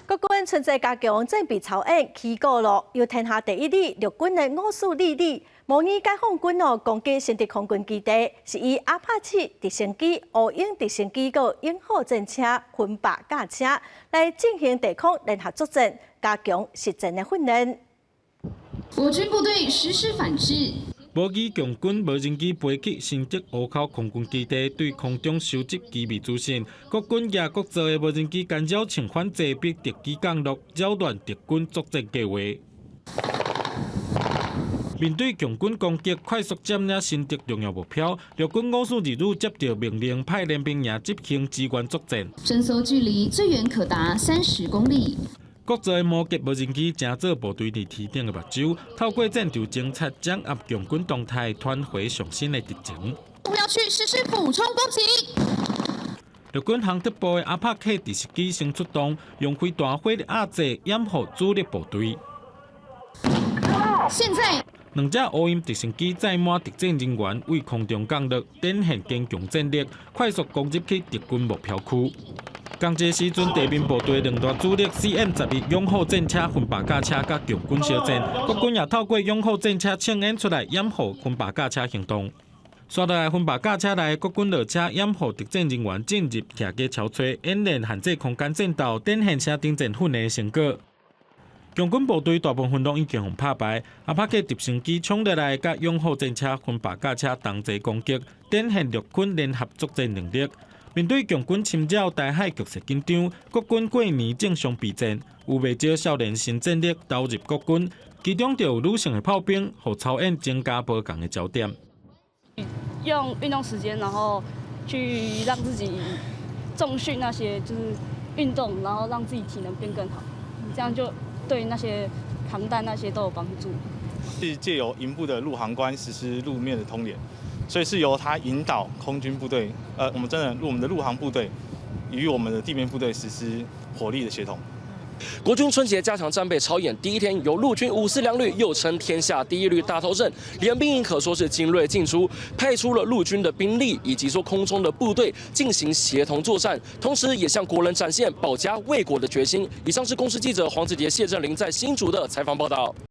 國軍春節加強戰備操演起鼓囉，由天下第一旅陸軍的542旅模擬解放軍哦攻擊新竹空軍基地，是以阿帕契直升機、烏鷹直升機佮勇虎戰車、轟炸駕車來進行地空聯合作戰，加強實戰的訓練。我軍部隊實施反制。模擬共軍無人機飛去新竹湖口空軍基地，對空中收集機密資訊。國軍舉國造的無人機干擾穿反制逼敵機降落，擾亂敵軍作戰計劃。面對共軍攻擊，快速佔領新竹重要目標，陸軍542旅接到命令，派練兵營執行支援作戰。偵搜距離最遠可達30公里。國造的摩羯無人機成做部隊佇天頂的目睭，透過戰場偵察，掌握共軍動態，傳回上新的敵情。目標區實施俯衝攻擊。陸軍航特部的阿帕契直升機先出動，用飛彈火力壓制掩護主力部隊。現在，兩隻烏鷹直升機載滿特戰人員，對空中降落，展現堅強戰力，快速攻入去敵軍目標區。仝一个時陣，地面部隊兩大主力 CM-11勇虎戰車、轟炸駕車佮共軍相戰，國軍也透過勇虎戰車衝演出來掩護轟炸駕車行動。紲落來轟炸駕車內，國軍落車掩護特戰人員進入徛家橋吹，演練限制空間戰鬥，展現城鎮戰訓的成果。共軍部隊大部分攏已經予拍敗，阿帕契直升機衝入來，佮勇虎戰車、轟炸駕車同齊攻擊，展現陸軍聯合作戰能力。面對共軍侵擾，台海局勢緊張，國軍過年正常備戰，有袂少少年新戰力投入國軍，其中就有女性的炮兵，予操演增加無仝的焦點。用運動時間，然後去讓自己重訓那些就是運動，然後讓自己體能變更好，這樣就對那些扛彈那些都有幫助。是借由營部的陸航官實施陸面的通聯。所以是由他引導空軍部隊，我們真的我們的陸航部隊與我們的地面部隊實施火力的協同。國軍春節加強戰備操演第一天，由陸軍542旅，又稱天下第一旅打頭陣，練兵營可說是精銳盡出，派出了陸軍的兵力以及說空中的部隊進行協同作戰，同時也向國人展現保家衛國的決心。以上是公視記者黃子杰、謝振林在新竹的採訪報道。